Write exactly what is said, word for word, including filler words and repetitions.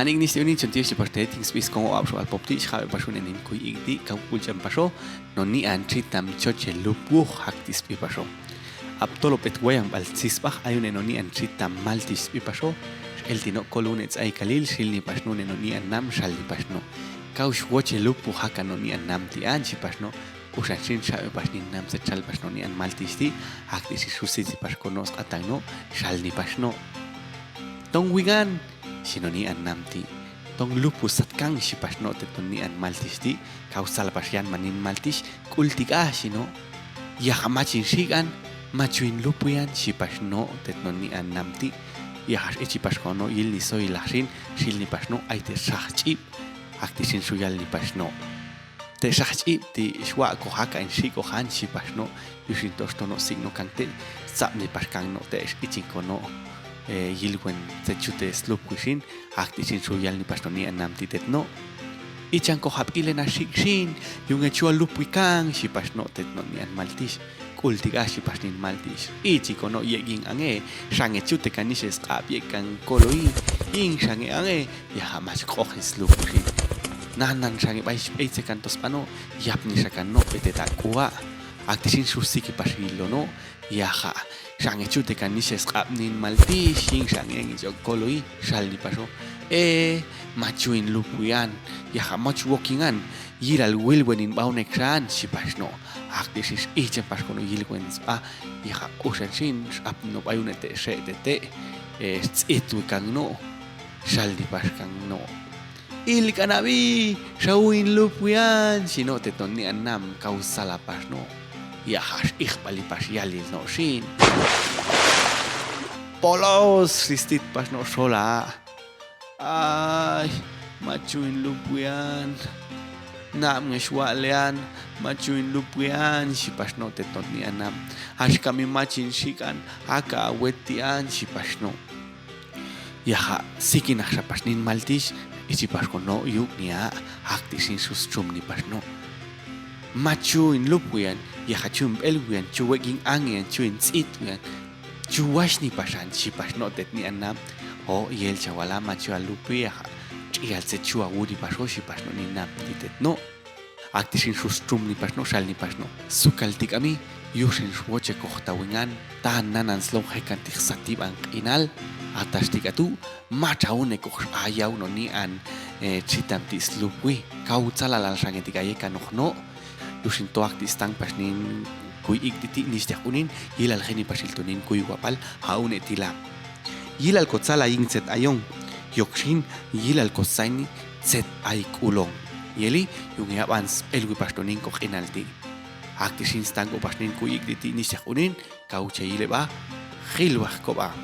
Anik nixti unin chontiyo xi pax te, ting sbi skongok apsu alpop ti, xkabek pax une nin kuy ikti, kau kulchan paxo, nonian chitam choche lupwu, hakti sbi paxo. Aptolo pet wayang bal sisbax, ayune nonian chitam maltix sbi paxo, xel tino kolu ne tsai kalil, xil ni paxno ne nonian nam, xal ni paxno. Kau xwoche lupwu haka nonian nam tian, xi paxno. Uxan xin xabe pax nin nam sechal pax nonian maltix ti, hakti xin xusi ti pax kono sqatan no, xal ni paxno. Tong wingan, xi nonian nam ti. Tong lupwu satkan, xi paxno tet nonian maltix ti, kau sal pax yan manin maltix, kul tik ah, xi no. Yaha machin xikan, machuin lupwu yan, xi paxno tet nonian nam ti. Yaha xi pax kono yil ni soi lah xin, xil ni paxno, ai te xah ch'ib, hakti xin xuyal ni paxno. Te xah ch'ib ti xwak ko haka in xi ko han, xi paxno, yu xin tox tono sik no kan te, sab ni pax kan no te ichin kono, yil wen te chute slupwi xin, hakti xin xuyal ni paxno nian nam ti tet no. Ichan ko hap ile na xik xin, yu nge chua lupwi kan, xi paxno tet no nian maltix. Kul tik ah, xi pax nin maltix. Ichi kono yek ging ange, xange chute kan ni se skap yek kan kolo i, ging xange ange, yaha mas koh slupwi xin. Nanan xange bai sip ei se kan tos pano, yap ni sakan no bete tak kuak. Hakti xin xusi ki pax ilo no, yaha. Xange chute kan ni se skap nin maltix, ging xange ngi jok kolo i, xal ni paxo. E, machuin lupwi an, yaha machu wokingan, yilal wil wenin bau nek xan, xi paxno. Hakti xin ih chen pax kono yil wen sba, yaha uxan xin, sab no bayu ne te se te te, e, sit wi kan no, xal ni pax kan no. Ilik anak bi, xauin lupwi an, xi no tet non nian nam, kau sala paxno. Yaha ih bali pax yalil no xin. Polos, ristit paxno sola. Ai, machuin lupwi an. Nam nge xwak lean, machuin lupwi an, xi paxno tet non nian nam. Has kami machin xikan, haka awet tian, xi paxno. Yaha, siki nah sa pax nin maltix, ichi pax kono yuk nia, hakti xin sus chum ni paxno. Machuin lupwi an, yaha chum bel wian, chuwe ging angian, chuin sit wian, chuwas ni paxan, xi paxno tet nian nam. Ho, yel chawala, machuin lupwi, yaha, chial se chua wu ni paxo, xi paxno nin nam, ti tet no. Hakti xin sus chum ni paxno, xal ni paxno. Sukal tik ami, yu xin xwoche koh tawingan, tan nanan slong hekan tik satib an qinal, atas tik atu, machaun ne koh ayau no nian, e, chitam ti slupwi, kau calalal xange tik aye kan noh no. Yu xin toak ti stang pax nin kuy ik titi ni setiak unin, yilal xeni pax il tunin kuy wapal, ha une tilam. Yilal ko cala ying cet ayong, yok xin yilal ko sain ni cet ai kulong. Yeli, yung yaban spel wi pax tunin ko qinal ti. Hakti xin stang ko pax nin kuy ik titi ni setiak unin, kau cayile ba, xil wah ko ba.